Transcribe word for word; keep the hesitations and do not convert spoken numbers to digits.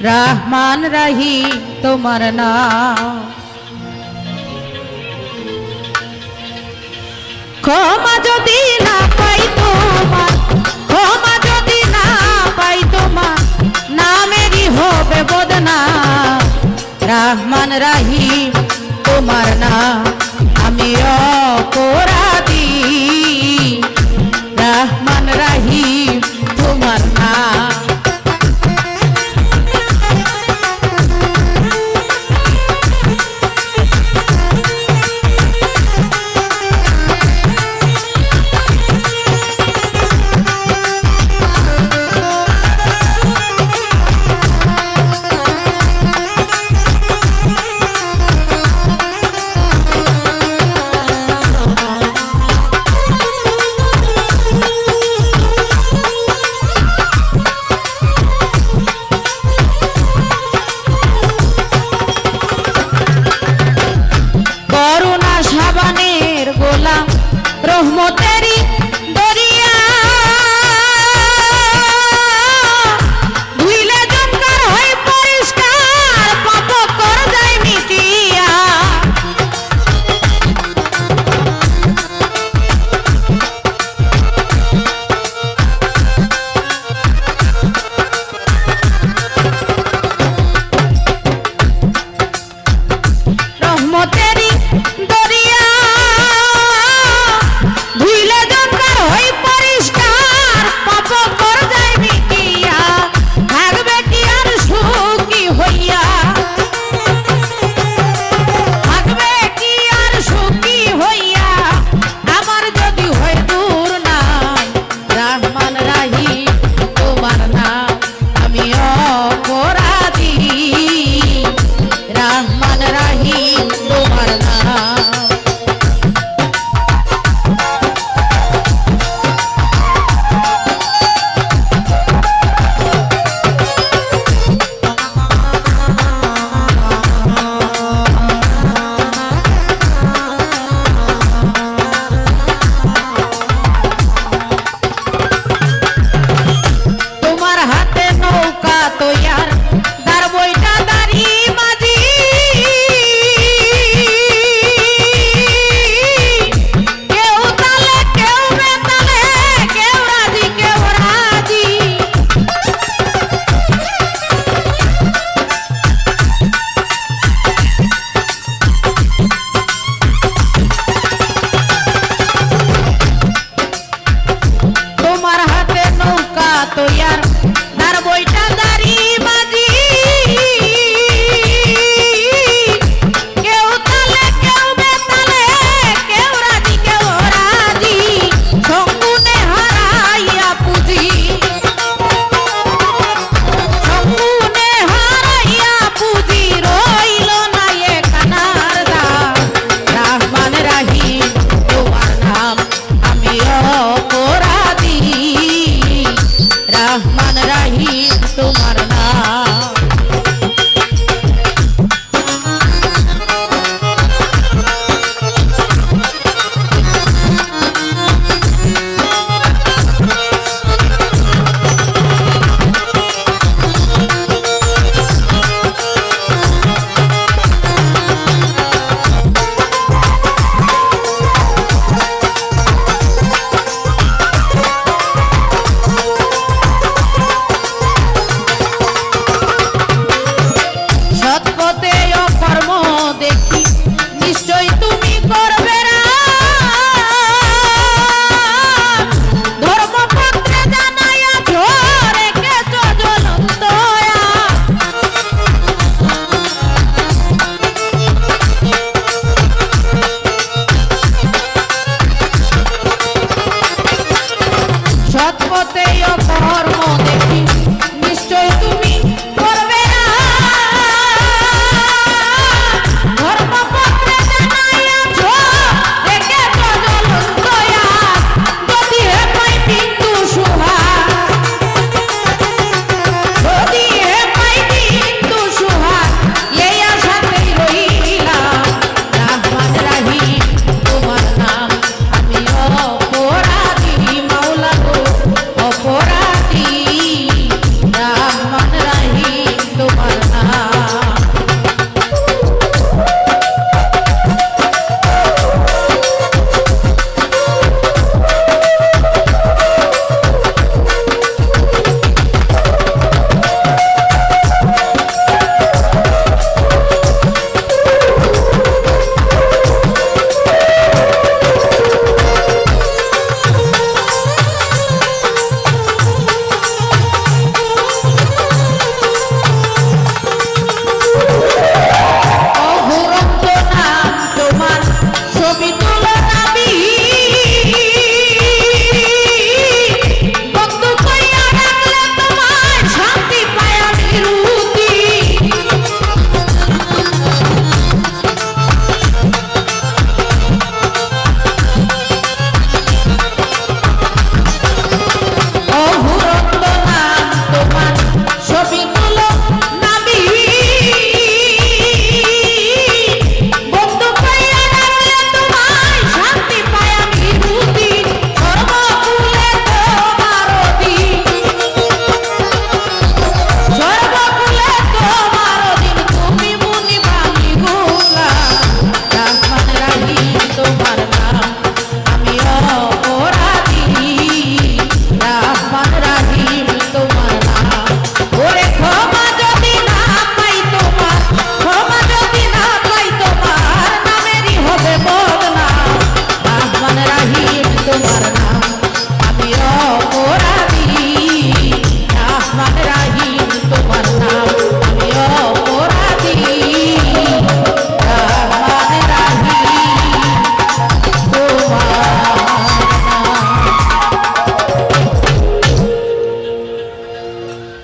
রহমান রহিম তোমার নাম। ক্ষমা যদি না পাই তোমার, ক্ষমা যদি না পাই তোমার, নামেরই হবে বদনাম। রহমান রহিম তোমার নাম, আমি অপরাধী। রহমান রহিম তোমার নাম। করুণা সাবানের গোলাম, রহমতেরই দরিয়া। ধুইলে জঙ্কার হয় পরিষ্কার, পাপ কর যায় মিটিয়া। রহমতেরই দরিয়া, ধুইলে জঙ্কার হই পরিষ্কার, পাপ কর যায় মিটিয়া। থাকবে কি আর সুখী হইয়া, থাকবে কি আর সুখী হইয়া, আমার যদি হয় দুর্নাম। রহমান রাহিম তোমার নাম, আমি অপরাধী। রহমান রাহিম তোমার নাম। তোমার হাতে নৌকা তৈয়া